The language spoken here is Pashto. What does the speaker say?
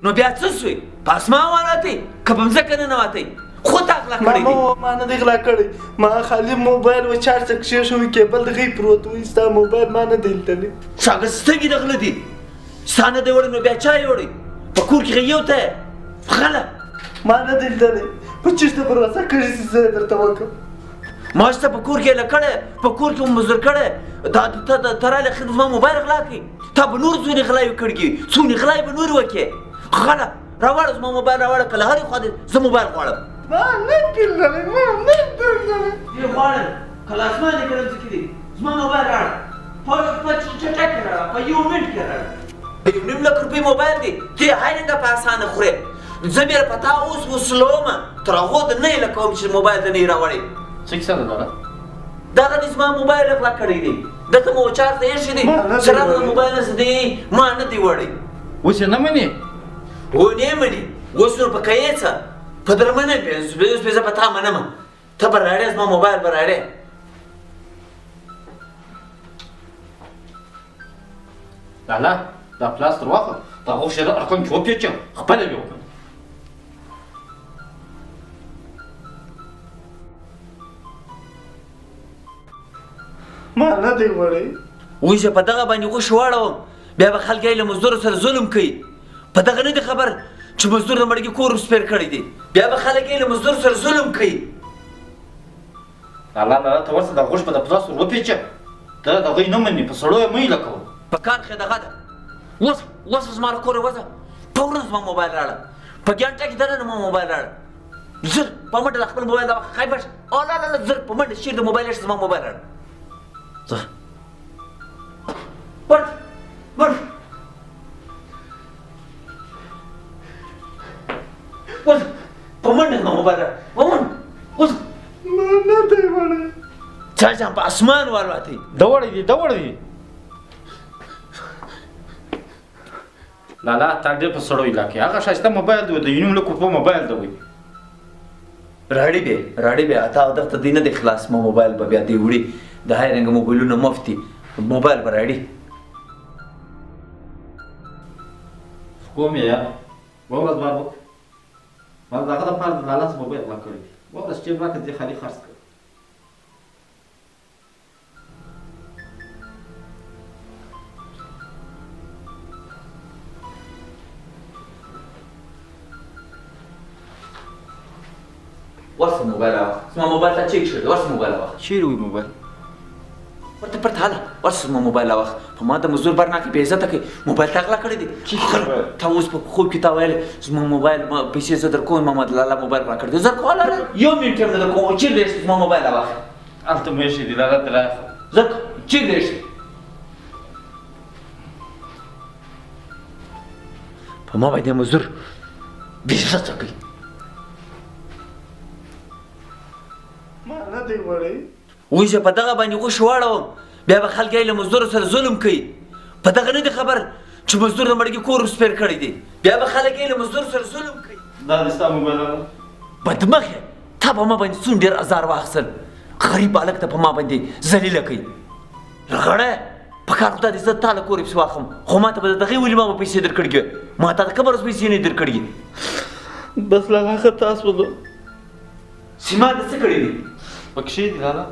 نو بیا څه سوې؟ په اسمان والوتې که په مځکه ننوتې؟ خو تا غلا کړی دی. ما نه دی غلا کړی، ما خالي موبایل و چارج ته کښېښوی، کیبل د هغې پروت و، ستا موبایل ما نه دی لیدلی. څنګه سترګې د غله دي؟ ستا نه دی وړی نو بیا چا یې وړی؟ په کور کې یو ته یې غله. ما نه دی لیدلی، په چېرته بروسه کړې چې زه یې درته وکړم. ما ستا په کور کې له کړی، په کور کې مو مزدور کړی، دا ته راغلې خیر زما موبایل غلا کړي، تا به نور څونې غلاوې کړي، څونې غلاوې به نورې وکړې. غله راواړه زما موبایل راواړه، که له هرې خوا دی زه موبایل غواړم. ما نه دی لیدلی، ما نه دی لیدلی. دې غواړم که له اسمان دې کړم څه کې دی، زما موبایل راوړه، په چټک کې راوړه، په یو منټ کې راوړه. 1.5 لک روپۍ موبایل دی، ته یې هرنګه په اسانه خورې. زه بیا په تا اوس وسلومه، تر هغو د نه ایله کوم چې موبایل د نه یې راوړی. څه کیسه ده دغه؟ دغه دې زما موبایل غلا کړی دی، ده ته مو چارج ته ایښی دی، څراغ د موبایل نه څه دی ما نه دی وړی. اوس یې نه منې؟ هو نه مني. اوس نو په که یې څه په در منم بیا، اوس بیا زه په تا منمه، ته به راړې زما موبایل به راړې. لالا دا پلاس تر واخله، دا غوښې د ارقام چې وپېچم خپله بې وکړم. ما نه دی وړی. اوس یې په دغه باندې غوښې واړوم، بیا به خلک یې له مزدور سره ظلم کوي. په دغه نه دی خبر چې مزدور د مړګي کور سپېر کړی دی، بیا به خلک یې له مزدور سره ظلم کوي. لالا لالا ته ورسه دا غوښ به د پلاس ور وپېچه، ته د هغوی نه منې، په سړو یې مه ایله کوه. په کار کښې دغه ده. اوس اوس زما له کوره وځه، فوراً زما موبایل راړه، په ګنټه کې دننه ما موبایل راړه. زر په منډه د خپل موبایل دا خیبر شه. او لا لا لا، زر په منډه شیر د موبایل شي، زما موبایل راړه. ځه ورته ورته ورته په منډه زما موبایل راړه، په منډه وځه. ما نه دی وړی. چا ځان په اسمان والوتی. ده وړی دی، ده وړی دی. لالا تا ډېر په سړو ایله کړې، هغه ښایسته موبایل دی، د 1.5 لک روپو موبایل دی. وایي راړي به راړي به، تا دغه دی نه دی خلاص، ما موبایل به بیا دی وړي. د هر رنګ موبایلونه مفت دي، موبایل به راړي. کوم یې یار وورځ بار وکړه، ما د هغه دپاره د لالا څخه موبایل غلا کړی دی. وورځ چې راکړه دې خالي خرڅ کړ. ورسه موبایل راوخ، زما موبایل ته چیک شوی، ورسه موبایل راوخ. چیرې وي موبایل؟ ورته پرته هله، ورسه زما موبایل راوخ. په ما د مزدور بار ناکې بې عزته کوي، موبایل تا غلا کړی دی. تا اوس په خوب کې تا ویل زما موبایل ما پیسې زه درکوم، ما د لالا موبایل غلا کړی دی. زه درکوم، لالا یو منټ هم نه درکوم. چیرې دی زما موبایل راوخ؟ هلته مې ایښی دی لالا، ته راخه. زه چیرې دی؟ په ما باندې مزدور بې عزته کوي. ما نه دی وړی. اوس یې په دغه باندې غوښې واړوم، بیا به خلک یې له مزدور سره ظلم کوي. په دغه نه دی خبر چې مزدور د مړګي کور سپېر کړی دی، بیا به خلک یې له مزدور سره ظلم کوي. دا دې ستا موبایل راوړه. بدمخې تا په ما باندې څومره ډېر ازار واخیستل، غریب هلک ته په ما باندې ذلیله کوي. رغړی په کار خدای دې زه تا له کوره پسې واخلم، خو ما ته به د دغې ولي ما به پیسې درکړي، ما ته د قبر اوس پیسې نه درکړي. بس لالا خطا سولو. سیما د څه کړي دي؟ پکښې دي لالا.